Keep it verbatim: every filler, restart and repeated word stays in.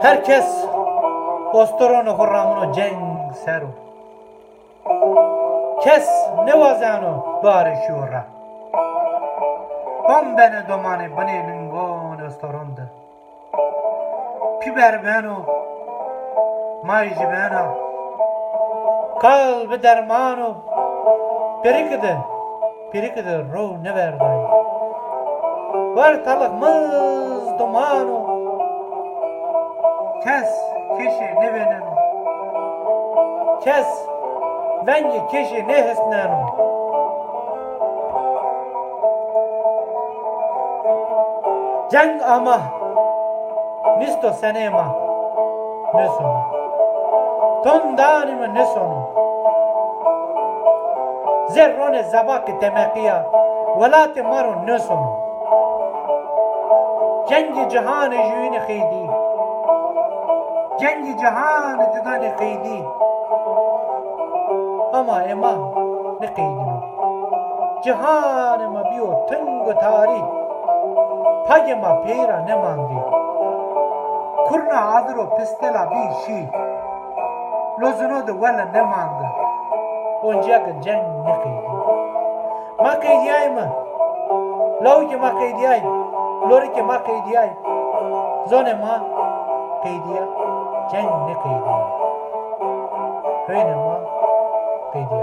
Her kes ostoronê xo ramino ceng ser o. Kes nêwazeno biarê şîyo ra. Kom benê domanê binê lingonê ostoron de. Pîber beno, may jî bena. Kal bi derman o, pêriki de, pêriki de ro nêverday. Wertalık mız duman o, kes keşê nêvêneno. Kes vengê keşê nêhisneno. Ceng ama nîsto senê ma nêsono. Ton danîme nêsono. Zerronê zebaqê temeqîya welatê ma ro nêsono. Cengê cihanê jûyînê qeydî. Cengê cihanê didanê qeydî. Ama ê ma nêqeydîno. Cihanê ma bîyo ting û tarî. Pagê ma pey ra nêmandî. Kurna adir û pistela bî şî. Lozino de wele nêmandi. Oncîya ke ceng nêqeydî. Ma qeydîyayme. Lawikê ma qeydîyay. Lorikê ma qeydîyay. Zonê ma qeydîya. Ceng nêqeydîya. Hênê ma qeydîya.